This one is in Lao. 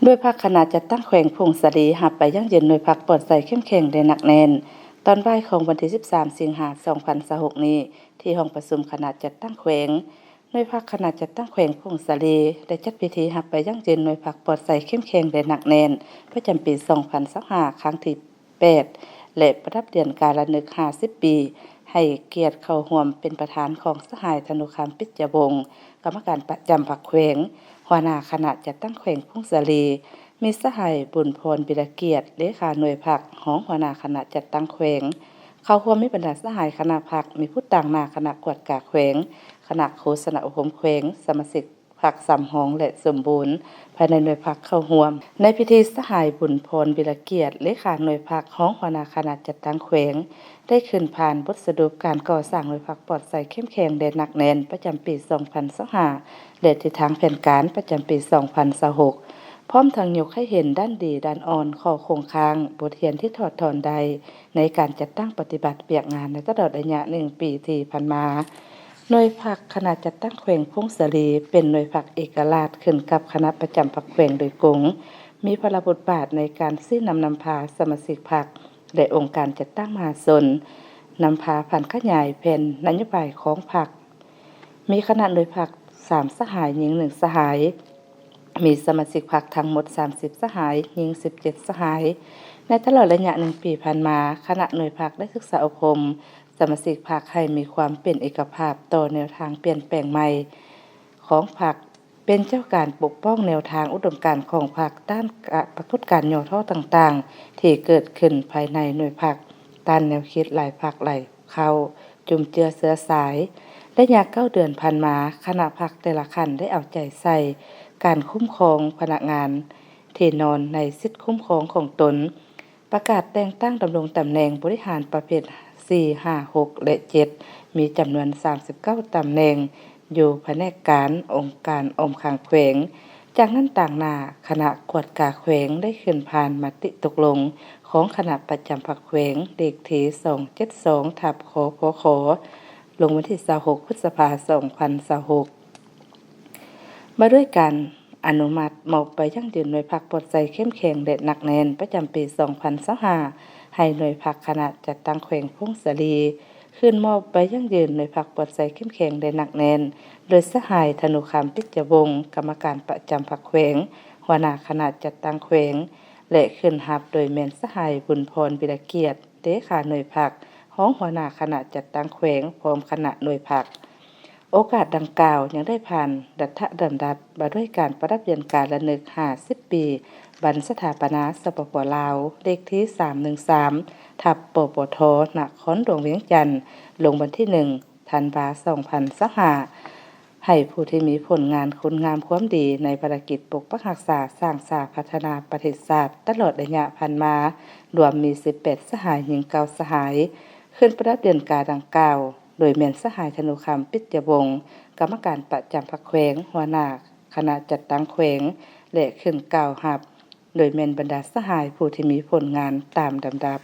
ໜ່ວຍພັກຄະນະຈັດຕັ້ງແຂວງຜົ້ງສາລີ ຮັບໃບຢັ້ງຢືນໜ່ວຍພັກປອດໃສ ເຂັ້ມແຂງ ແລະ ໜັກແໜ້ນ. ຕອນບ່າຍຂອງວັນທີສິບສາມ ສິງຫາ ສອງພັນຊາວຫົກນີ້ ທີ່ຫ້ອງປະຊຸມຄະນະຈັດຕັ້ງແຂວງ, ໜ່ວຍພັກຄະນະຈັດຕັ້ງແຂວງຜົ້ງສາລີ ໄດ້ຈັດພິທີຮັບໃບຢັ້ງຢືນໜ່ວຍພັກປອດໃສ ເຂັ້ມແຂງ ແລະ ໜັກແໜ້ນ ປະຈຳປີສອງພັນຊາວຫ້າ ຄັ້ງທີ ແປດ ແລະ ປະດັບຫຼຽນການລະນຶກຫ້າສິບປີ ໃຫ້ກຽດເຂົ້າຮ່ວມເປັນປະທານຂອງສະຫາຍ ທະນຸຄຳ ປິດຈະວົງ ກຳມະການປະຈຳພັກແຂວງ, ຫົວໜ້າຄະນະຈັດຕັ້ງແຂວງຜົ້ງສາລີ, ມີສະຫາຍ ບຸນພອນ ວິລະກຽດ ເລຂາໜ່ວຍພັກ, ຮອງຫົວໜ້າຄະນະຈັດຕັ້ງແຂວງ. ເຂົ້າຮ່ວມມີບັນດາສະຫາຍຄະນະພັກ, ມີຜູ້ຕາງໜ້າຄະນະກວດກາແຂວງ, ຄະນະໂຄສະນາອົບຮົມແຂວງ, ສະມາຊິກ ພັກສຳຮອງ ແລະ ສົມບູນ ພາຍໃນໜ່ວຍພັກເຂົ້າຮ່ວມ. ໃນພິທີ ສະຫາຍ ບຸນພອນ ວິລະກຽດ ເລຂາໜ່ວຍພັກ, ຮອງຫົວໜ້າຄະນະຈັດຕັ້ງແຂວງ ໄດ້ຂຶ້ນຜ່ານບົດສະຫຼຸບການກໍ່ສ້າງໜ່ວຍພັກປອດໃສ ເຂັ້ມແຂງ ແລະ ໜັກແໜ້ນ ປະຈຳປີສອງພັນຊາວຫ້າ ແລະ ທິດທາງແຜນການປະຈຳປີສອງພັນຊາວຫົກ ພ້ອມທັງຍົກໃຫ້ເຫັນດ້ານດີ, ດ້ານອ່ອນ, ຂໍ້ຄົງຄ້າງ, ບົດຮຽນທີ່ຖອດຖອນໄດ້ໃນການຈັດຕັ້ງປະຕິບັດວຽກງານໃນຕະຫຼອດໄລຍະໜຶ່ງປີທີ່ຜ່ານມາ. ໜ່ວຍພັກຄະນະຈັດຕັ້ງແຂວງຜົ້ງສາລີ ເປັນໜ່ວຍພັກເອກະລາດ ຂຶ້ນກັບຄະນະປະຈຳພັກແຂວງໂດຍກົງ, ມີພາລະບົດບາດໃນການຊີ້ນຳນຳພາສະມາຊິກພັກ ແລະ ອົງການຈັດຕັ້ງມະຫາຊົນ, ນຳພາຜັນຂະຫຍາຍແຜນນະໂຍບາຍຂອງພັກ. ມີຄະນະໜ່ວຍພັກສາມສະຫາຍ, ຍິງໜຶ່ງສະຫາຍ. ມີສະມາຊິກພັກທັງໝົດສາມສິບສະຫາຍ, ຍິງສິບເຈັດສະຫາຍ. ໃນຕະຫຼອດໄລຍະໜຶ່ງປີຜ່ານມາ, ຄະນະໜ່ວຍພັກໄດ້ສຶກສາອົບຮົມສະມາຊິກພັກໃຫ້ມີຄວາມເປັນເອກະພາບຕໍ່ແນວທາງປ່ຽນແປງໃໝ່ຂອງພັກ, ເປັນເຈົ້າການປົກປ້ອງແນວທາງອຸດົມການຂອງພັກ, ຕ້ານກະປາກົດການຫຍໍ້ທໍ້ຕ່າງໆທີ່ເກີດຂຶ້ນພາຍໃນໜ່ວຍພັກ, ຕ້ານແນວຄິດຫຼາຍພັກຫຼາຍ ເຂົ້າຈຸ້ມເຈື້ອເຊື້ອສາຍ. ໄລຍະເກົ້າເດືອນຜ່ານມາ, ຄະນະພັກແຕ່ລະຂັ້ນໄດ້ເອົາໃຈໃສ່ການຄຸ້ມຄອງພະນັກງານທີ່ນອນໃນສິດຄຸ້ມຄອງຂອງຕົນ, ປະກາດແຕ່ງຕັ້ງດຳລົງຕຳແໜ່ງບໍລິຫານປະເພດສີ່ ຫ້າ ຫົກ ແລະ ເຈັດ ມີຈຳນວນສາມສິບເກົ້າຕຳແໜ່ງ ຢູ່ພະແນກການອົງການອ້ອມຂ້າງແຂວງ. ຈາກນັ້ນຕາງໜ້າຄະນະກວດກາແຂວງໄດ້ຂຶ້ນຜ່ານມະຕິຕົກລົງຂອງຄະນະປະຈຳພັກແຂວງ ເລກທີສອງເຈັດສອງ ທັບ ຄພຄ ລົງວັນທີຊາວຫົກ ພຶດສະພາ ສອງພັນຊາວຫົກ ວ່າດ້ວຍການອະນຸມັດມອບໃບຢັ້ງຢືນໜ່ວຍພັກປອດໃສ ເຂັ້ມແຂງ ແລະ ໜັກແໜ້ນ ປະຈຳປີສອງພັນຊາວຫ້າ ໃຫ້ໜ່ວຍພັກຄະນະຈັດຕັ້ງແຂວງຜົ້ງສາລີ ຂຶ້ນມອບໃບຢັ້ງຢືນໜ່ວຍພັກປອດໃສ ເຂັ້ມແຂງ ແລະ ໜັກແໜ້ນ ໂດຍສະຫາຍ ທະນຸຄຳ ປິດຈະວົງ ກຳມະການປະຈຳພັກແຂວງ, ຫົວໜ້າຄະນະຈັດຕັ້ງແຂວງ ແລະ ຂຶ້ນຮັບໂດຍແມ່ນສະຫາຍ ບຸນພອນ ວິລະກຽດ ເລຂາໜ່ວຍພັກ, ຮອງຫົວໜ້າຄະນະຈັດຕັ້ງແຂວງ ພ້ອມຄະນະໜ່ວຍພັກ. ໂອກາດດັ່ງກ່າວຍັງໄດ້ຜ່ານລັດຖະດຳລັດວ່າດ້ວຍການປະດັບຫຼຽນການລະນຶກຫ້າສິບປີ ວັນສະຖາປະນາ ສປປ ລາວ ເລກທີສາມໜຶ່ງສາມ ທັບ ປປທ ນະຄອນຫຼວງວຽງຈັນ ລົງວັນທີໜຶ່ງ ທັນວາ ສອງພັນຊາວຫ້າ ໃຫ້ຜູ້ທີ່ມີຜົນງານຄຸນງາມຄວາມດີໃນພາລະກິດປົກປັກຮັກສາ, ສ້າງສາ, ພັດທະນາປະເທດຊາດຕະຫຼອດໄລຍະຜ່ານມາ ລວມມີສິບແປດສະຫາຍ, ຍິງເກົ້າສະຫາຍ, ຂຶ້ນປະດັບຫຼຽນກາດັ່ງກ່າວ ໂດຍແມ່ນສະຫາຍ ທະນຸຄຳ ປິດຈະວົງ ກຳມະການປະຈຳພັກແຂວງ, ຫົວໜ້າຄະນະຈັດຕັ້ງແຂວງ ແລະ ຂຶ້ນກ່າວຮັບ ໂດຍແມ່ນບັນດາສະຫາຍຜູ້ທີ່ມີຜົນງານຕາມລຳດັບ.